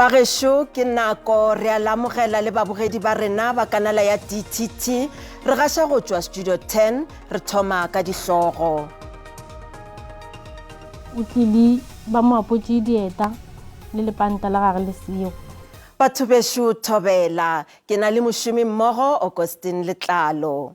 Bagešo ke nako re a lamogela le babogedi ba rena ba kanala ya DTT re gaša go tšwa studio 10 re thoma ka dihlogo. O tlile ba mo apotše dieta le lepanta la gage le sego. Batho bešo thobela Ke na le mošomi mmogo Augustine Letlalo.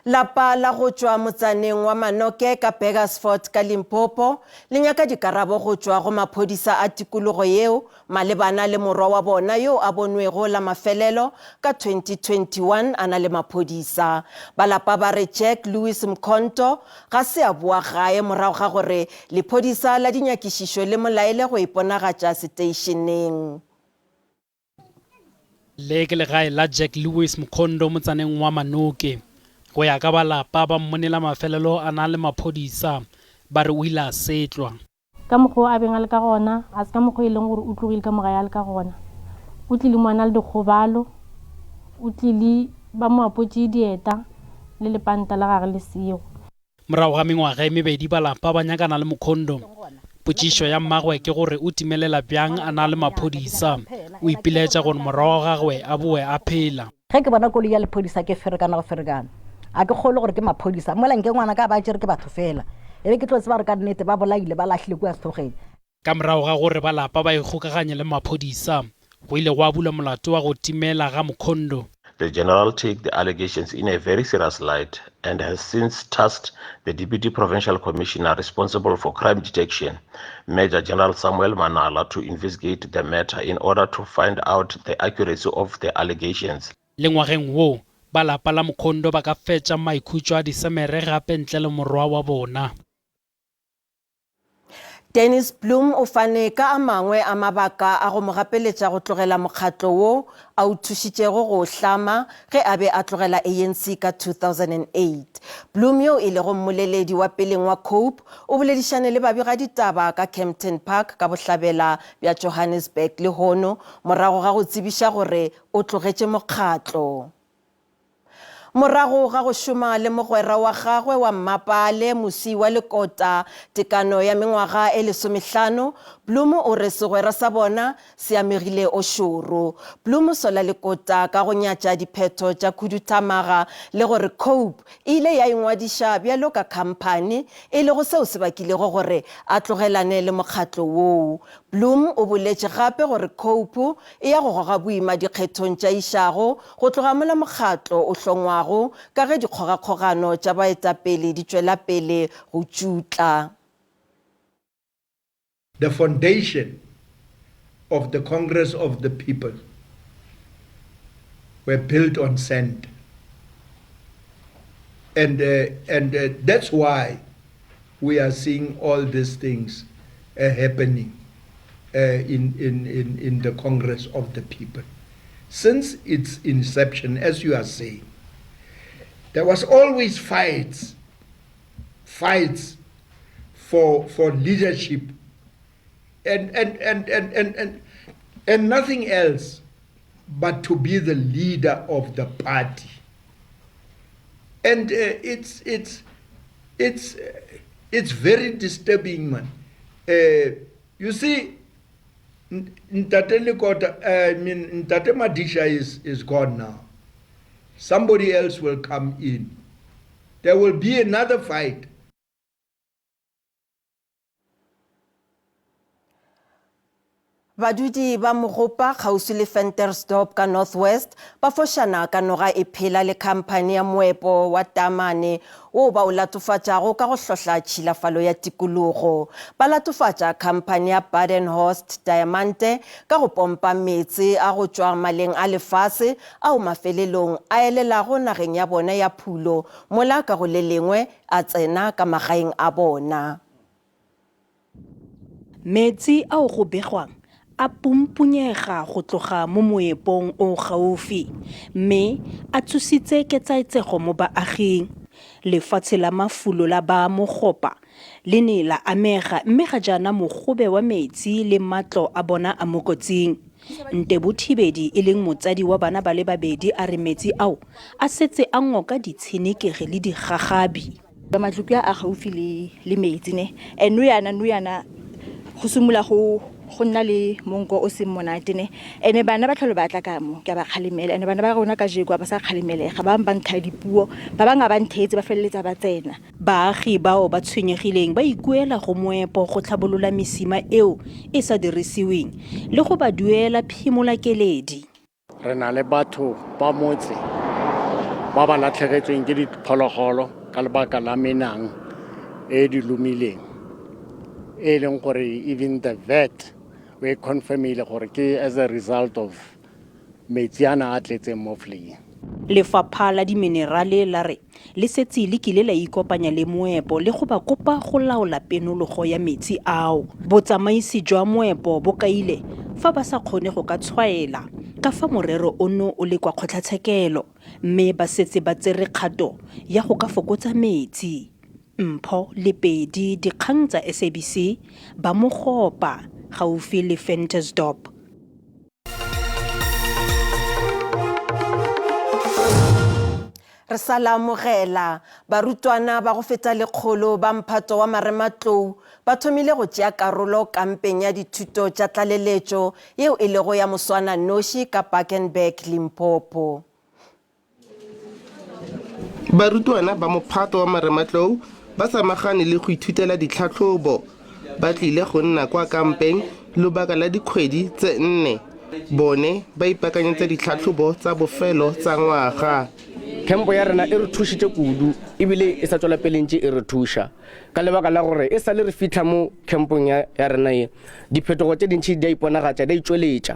Lapa la go tšwa motsaneng wa Manoke ka Burgersfort ka Limpopo le nyaka dikarabo go tšwa go maphodisa a tikologo yeo malebana le morwa wa bona yo a bonwego la mafelelo ka 2021 a na le maphodisa. Ba lapa ba re Jack Louis Mkhonto ga se a boa gae morago ga gore lephodisa la dinyakišišo le mo laele go iponagatša seteišeneng. Le ke legae la Jack Lewis Mkhondo motsaneng wa Manoke. Go ya ka ba lapa, ba mmone la mafelelo a na le maphodisa. Ba re o ile a setlwa. Ka mokgwa o a beng a le ka gona, ga se ka mokgwa o e leng gore o tlogile ka mo gae a le ka gona. O tlile mo a na le dikgobalo, o tlile ba mo apotše dieta le lepanta la gage le sego. Morago ga mengwaga e mebedi ba lapa ba nyakana le Mokhondo. Potšišo ya mmagwe ke gore o timelela bjang a na le maphodisa. O ipilaetša gore morwa wa gagwe a boe a phela. Ge ke bona koloi ya lephodisa ke ferekana go ferekana. A ke kgolwe gore ke maphodisa. Mola nke ngwana ka ba tšere ke batho fela. E be ke tlo tseba gore ka nnete ba bolaile ba lahlile kua sethokgweng. Ka morago ga gore ba lapa ba ikgokaganye le maphodisa, go ile gwa bulwa molato wa go timela ga Mkhondo. The general take the allegations in a very serious light and has since tasked the Deputy Provincial Commissioner responsible for crime detection, Major General Samuel Manala, to investigate the matter in order to find out the accuracy of the allegations. Le ngwageng wo, ba lapa la Mkhondo ba ka fetša maikhutšo a Disemere gape ntle le morwa wa bona. Dennis Bloem o fane ka a mangwe a mabaka a go mo gapeletša go tlogela mokgatlo wo a o thušitšego go o hlama ge a be a tlogela ANC ka 2008. Bloem yo e lego mmoleledi wa peleng wa Cope o boledišane le babegaditaba ka Kempton Park ka bohlabela bja Johannesburg lehono morago ga go tsebiša gore o tlogetše mokgatlo. Morago ga go šoma le mogwera wa gagwe wa mmapaale, Mosiwa Lekota, tekano ya mengwaga e lesomehlano, Blum o re segwera sa bona se amegile o šoro. Blum o sola Lekota ka go nyatša diphetho tša khuduthamaga le gore Cope e ile ya ingwadiša bjalo ka khamphani, e lego seo se bakilego gore a tlogelane le mokgatlo woo. Blum o boletše gape gore Cope e ya go goga boima dikgethong tša išago Go tloga mola mokgatlo o hlongwago, ka ge dikgogakgogano tša baetapele di tšwela pele go tšutla. The foundation of the Congress of the People were built on sand. And, uh, and uh, that's why we are seeing all these things uh, happening uh, in, in, in, in the Congress of the People. Since its inception, as you are saying, there was always fights, fights for, for leadership and, and, and, and, and, and, and nothing else but to be the leader of the party. And uh, it's, it's, it's, uh, it's very disturbing, man. Uh, you see, Ntate Lekota, I mean, Ntate Madisha is, is gone now. Somebody else will come in. There will be another fight. Badudi ba Mogopa kgauswi le Ventersdorp ka North West ba fošana ka noga e phela le khamphani ya moepo wa taamane wo ba o latofatšago ka go hlohla tšhilafalo ya tikologo. Ba latofatša khamphani ya Badenhorst Diamante ka go pompa meetse a go tšwa maleng a lefase ao mafelelong a elelago nageng ya bona ya phulo mola ka go le lengwe a tsena ka magaeng a bona. Meetse ao go begwang a pumpunyega go tloga mo moepong o o gaufi mme a tsositse ketsaetsego mo baaging. Lefatshe la mafulo la ba Mogopa le ne la amega mme ga jaana mogobe wa metsi le matlo a bona a mo kotsing. Ntebo Thibedi e leng motsadi wa bana ba le babedi a re metsi ao a setse a ngoka ditshenekegi le digagabi. Matlo a a gaufi le le metsi ne and nou yana nou yana go simolola go Go nna le monko o seng monate ne. Ene bana ba tlhole ba tla ka mo, ke a ba kgalemela. Ene bana ba rona kajeko ga ba sa kgalemelega, ba bangwe ba nthaya dipuo, ba bangwe ga ba ntheetse ba feleletsa ba tsena. Baagi bao ba tshwenyegileng ba ikuela go moepo go tlhabolola mesima eo e sa dirisiweng le go ba duela phimolakeledi. Re na le batho ba motse ba ba latlhegetsweng ke diphologolo ka lebaka la menang e di lomileng e leng gore even the vet o e confirmile gore ke as a result of metsi ana a tletseng mo vlei. Lefapha la Dimenerale la re le setse le kile la ikopanya le moepo le go ba kopa go laola penologo ya metsi ao. Botsamaisi jwa moepo bo kaile fa ba sa kgone go ka tshwaela ka fa morero ono o le kwa kgotlatshekelo mme ba setse ba tsere kgato ya go ka fokotsa metsi. Mpho Lepedi, Dikgang tsa SABC, ba Mogopa, gaufi le Ventersdorp. Re sa la amogela, barutwana ba go feta lekgolo ba mphato wa marematlou ba thomile go tšea karolo kampeng ya dithuto tša tlaleletšo yeo e lego ya moswananoši ka Bakenberg, Limpopo. Barutwana ba mophato wa marematlou ba samagane le go ithutela ditlhatlhobo. Ba tlile go nna kwa kampeng lobaka la dikgwedi tse nne. Bone ba ipakanyetsa ditlhatlhobo tsa bofelo tsa ngwaga. Campo ya rena e re thušitše kudu ebile e sa tšwela pele ntše e re thuša ka lebaka la gore e sa le re fihla mo campong ya, ya rena ye diphetogo tše dintši di a iponagatša di a itšweletša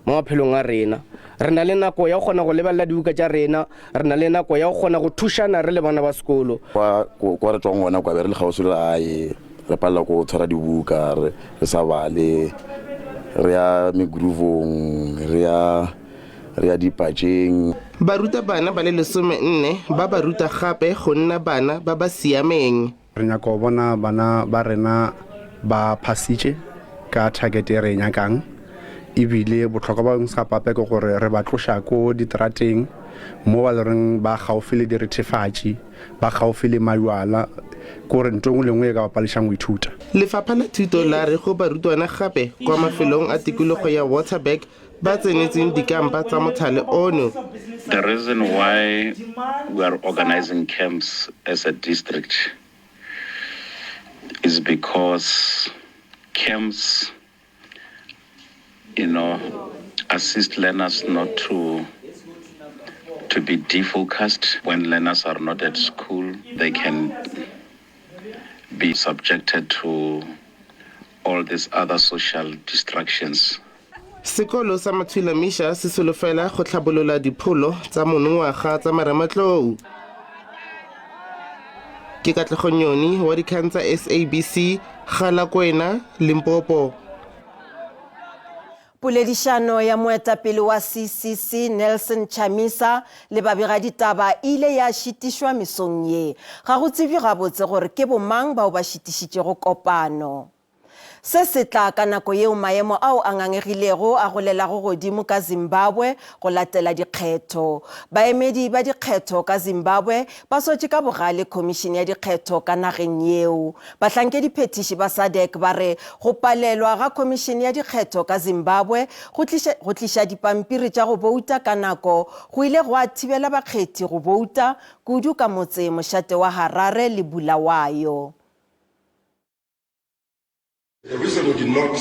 mo maphelong a rena. Re na le nako ya go kgona go lebelela dibuka tša rena, re na le nako ya go kgona go thušana re le bana ba sekolo. Kwa kwa re tswang gona kwa be re le kgauswi le gae, re palela ko tshwara dibuka, re re sa bale, re ya megroovong, re ya re ya dipatšeng. Barutabana ba le lesomenne ba ba ruta gape go nna bana ba ba siameng. Re nyaka go bona bana ba rena ba phasitše ka target e re e nyakang ebile bohlokwa ba Mskapape ke gore re ba tloša ko diterateng mo ba loreng ba gaufi le direthefatši, ba gaufi le majwala, ke gore nto engwe le engwe e ka ba palešang go ithuta. Lefapha la Thuto la re go barutwana gape kwa mafelong a tikologo ya Waterberg ba tsenetseng dikampa tsa mothale ono. The reason why we are organizing camps as a district is because camps, you know, assist learners not to to be defocused when learners are not at school. They can be subjected to all these other social distractions. Sekolo sa Mathwila Misha se solofela go tlhabolola dipholo tsa monongwaga tsa marematlou. Ke Katlego Nyoni wa dikgang tsa SABC, Galakwena, Limpopo. Poledišano ya moetapele wa CCC Nelson Chamisa le babegaditaba e ile ya šitišwa mesong ye. Ga go tsebje gabotse gore ke bomang bao ba šitišitšego kopano. Se se tla ka nako yeo maemo ao a ngangegilego a golelago godimo ka Zimbabwe go latela dikgetho. Baemedi ba dikgetho ka Zimbabwe ba sotše ka bogale khomišene ya dikgetho ka nageng yeo. Bahlankediphethiši ba SADC ba re go palelwa ga khomišene ya dikgetho ka Zimbabwe go tliša go tliša dipampiri tša go bouta ka nako go ile gwa thibela bakgethi go bouta, kudu ka motse mošate wa Harare le Bulawayo. The reason we did not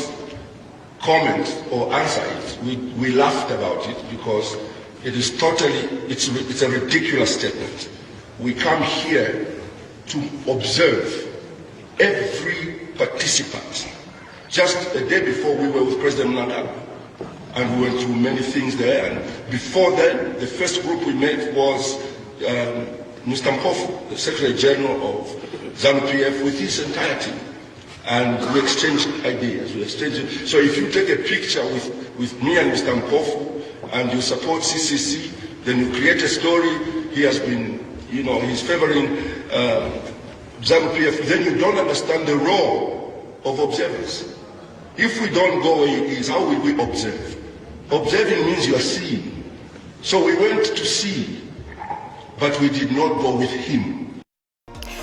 comment or answer it, we, we laughed about it because it is totally, it's, it's a ridiculous statement. We come here to observe every participant. Just a day before we were with President Mnangagwa, and we went through many things there. And before then, the first group we met was um, Mr. Mpofu, the Secretary General of ZANU-PF, with his entire team. And we exchanged ideas. We exchanged. So if you take a picture with, with me and Mr. Mpofu and you support CCC, then you create a story. He has been, you know, he's favoring um, ZANU-PF. Then you don't understand the role of observers. If we don't go where he is, how will we observe? Observing means you are seeing. So we went to see, but we did not go with him.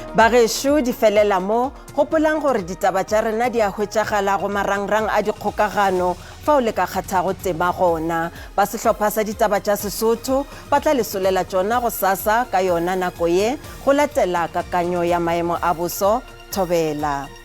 Bagešo di felela mo, gopolang gore ditaba tša rena di a hwetšagala go marangrang a dikgokagano fao le ka kgathago tema gona. Ba sehlopha sa ditaba tša Sesotho ba tla le solela tšona gosasa ka yona nako ye go latela kakanyo ya maemo a boso. Thobela.